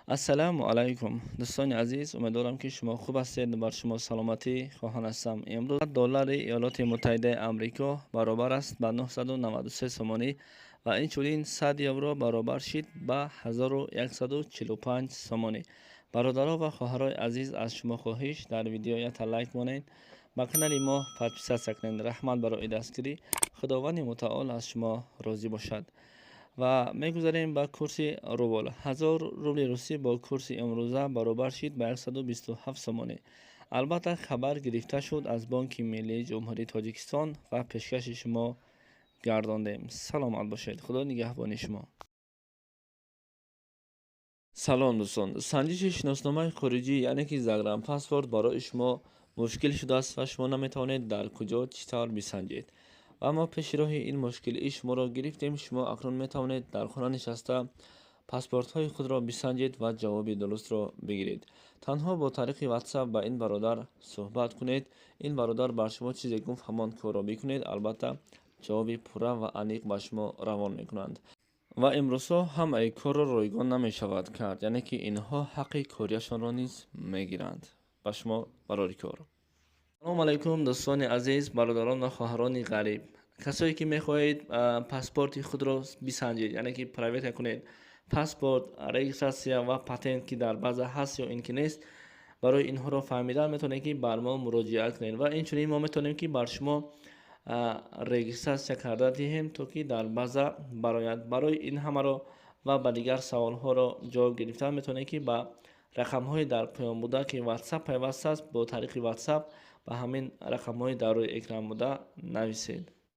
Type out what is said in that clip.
Ассалому алайкум, дӯстони азиз. Умедворам, ки шумо хуб ҳастед. Бар шумо саломатӣ хоҳон ҳастам. Имрӯз доллари Иёлоти Муттаҳидаи Амрико баробар аст ба 993 сомонӣ ва инчунин 100 евро баробар шид ба 1145 сомонӣ. Бародаро ва хоҳарои азиз, аз шумо хоҳиш: дар видео якта лайк монед, ба канали мо подписаться кунед. Раҳмат барои дастгирӣ, Худованди Мутаол аз шумо розӣ бошад. Ва мегузарем ба курси рубл. 1000 рубли русӣ бо курси имрӯза баробар шид ба 127 сомонӣ. Албатта, хабар гирифта шуд аз Бонки Миллии Ҷумҳурии Тоҷикистон ва пешкаши шумо гардондем. Саломат бошед, Худо нигаҳбони шумо. Салом, дӯстон. Санҷиши шиносномаи хориҷӣ, яъне ки загранпаспорт, барои шумо мушкил шудааст ва шумо наметавонед дар куҷо, чӣ тавр бисанҷед. Ва мо пеши роҳи ин мушкилии шуморо гирифтем. Шумо акнун метавонед дар хона нишаста паспортҳои худро бисанҷед ва ҷавоби дурустро бигиред. Танҳо бо тариқи WhatsApp ба ин бародар суҳбат кунед. Ин бародар бар шумо чизе гуфт, ҳамон корро бикунед. Албатта, ҷавоби пурра ва аниқ ба шумо равон мекунанд. Ва имрӯзҳо ҳамаи корро ройгон намешавад кард, яъне ки инҳо ҳаққи кориашонро низ мегиранд. Ба шумо барори кор. Салому алайкум, дӯстони азиз, бародарон ва хоҳарони ғариб, касое ки мехоҳед паспорти худро бисанҷед, яъне ки проверка кунед паспорт, регистрация ва патент, ки дар база ҳаст ё ин ки нест. Барои инҳоро фаҳмидан метавонед, ки бар мо муроҷиат кунед ва инчунин мо метавонем, ки бар шумо регистрация карда диҳем, то ки дар база барояд. Барои ин ҳамаро ва ба дигар саволҳоро ҷавоб гирифтан метавонед, ки ба рақамҳои дар поён буда, ки WhatsApp пайваст аст, бо тариқи WhatsApp ба ҳамин рақамҳои дар рӯи экран буда нависед.